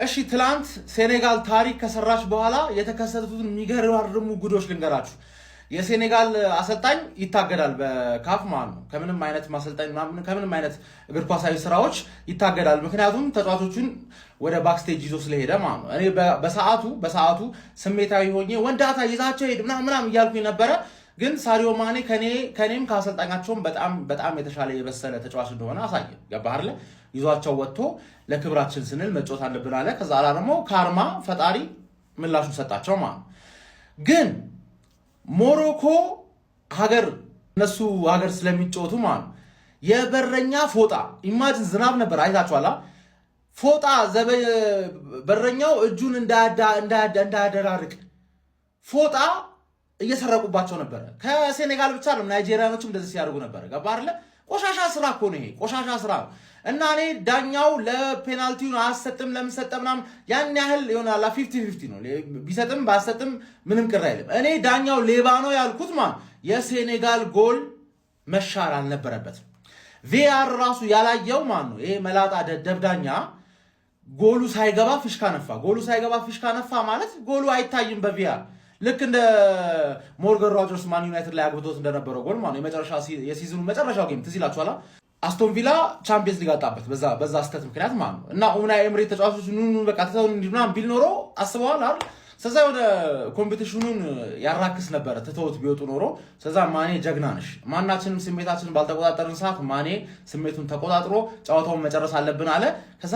እሺ፣ ትላንት ሴኔጋል ታሪክ ከሰራች በኋላ የተከሰቱትን የሚገራርሙ ጉዶች ልንገራችሁ። የሴኔጋል አሰልጣኝ ይታገዳል በካፍ ማለት ነው። ከምንም አይነት ማሰልጣኝ ምናምን ከምንም አይነት እግር ኳሳዊ ስራዎች ይታገዳል። ምክንያቱም ተጫዋቾቹን ወደ backstage ይዞ ስለሄደ ማለት ነው። እኔ በሰዓቱ ስሜታዊ ሆኜ ወንዳታ ይዛቸው ሄድ ምናምን ምናምን እያልኩኝ ነበረ። ግን ሳዲዮ ማኔ ከኔም ከአሰልጣኛቸውም በጣም በጣም የተሻለ የበሰለ ተጫዋች እንደሆነ አሳየ። ገባህ አይደለ? ይዟቸው ወጥቶ ለክብራችን ስንል መጫወት አለብን አለ። ከዛ ኋላ ደግሞ karma ፈጣሪ ምላሹን ሰጣቸው ማለት ነው። ግን ሞሮኮ ሀገር እነሱ ሀገር ስለሚጫወቱ ማለት ነው የበረኛ ፎጣ፣ imagine፣ ዝናብ ነበር አይታችኋላ። ፎጣ በረኛው እጁን እንዳያደራርቅ ፎጣ እየሰረቁባቸው ነበረ። ከሴኔጋል ብቻ አይደለም፣ ናይጄሪያኖችም እንደዚህ ሲያደርጉ ነበረ። ገባ አይደለ? ቆሻሻ ስራ እኮ ነው ይሄ፣ ቆሻሻ ስራ ነው። እና እኔ ዳኛው ለ penalty ውን አያሰጥም ለምን ሰጠ ምናምን ያን ያህል ይሆናል፣ 50-50 ነው። ቢሰጥም ባያሰጥም ምንም ቅር አይልም። እኔ ዳኛው ሌባ ነው ያልኩት የሴኔጋል ጎል መሻር አልነበረበትም። VAR ራሱ ያላየው ማን ነው? ይሄ መላጣ ደደብ ዳኛ ጎሉ ሳይገባ ፊሽካ ነፋ። ጎሉ ሳይገባ ፊሽካ ነፋ ማለት ጎሉ አይታይም በ VAR። ልክ እንደ ሞርገን ሮጀርስ ማን ዩናይትድ ላይ አግብቶት እንደነበረው ጎል ማለት ነው። የመጨረሻ የ season ኑ መጨረሻው game ትዝ ይላችኋል። አስቶን ቪላ ቻምፒየንስ ሊግ አጣበት በዛ ስህተት ምክንያት ማለት ነው። እና ኡናይ ኤምሪ ተጫዋቾች ኑ ኑ በቃ ትተውን እንዲህ ምናምን ቢል ኖሮ አስበዋል አይደል? ስለዛ የሆነ competition ኑን ያራክስ ነበረ ትተውት ቢወጡ ኖሮ። ስለዛ ማኔ ጀግና ነሽ። ማናችንም ስሜታችንን ባልተቆጣጠርን ሰዓት ማኔ ስሜቱን ተቆጣጥሮ ጨዋታውን መጨረስ አለብን አለ። ከዛ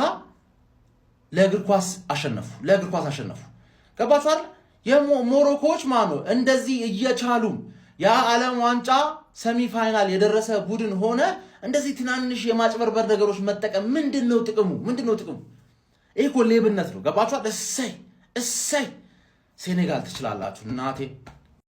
ለእግር ኳስ አሸነፉ። ለእግር ኳስ አሸነፉ። ገባችሁ አይደል? የሞሮኮዎች ማለት ነው እንደዚህ እየቻሉ የዓለም ዋንጫ semi final የደረሰ ቡድን ሆነ እንደዚህ ትናንሽ የማጭበርበር ነገሮች መጠቀም ምንድን ነው ጥቅሙ? ምንድን ነው ጥቅሙ? ይህ እኮ ሌብነት ነው። ገባችኋል? እሰይ እሰይ፣ ሴኔጋል ትችላላችሁ እናቴ።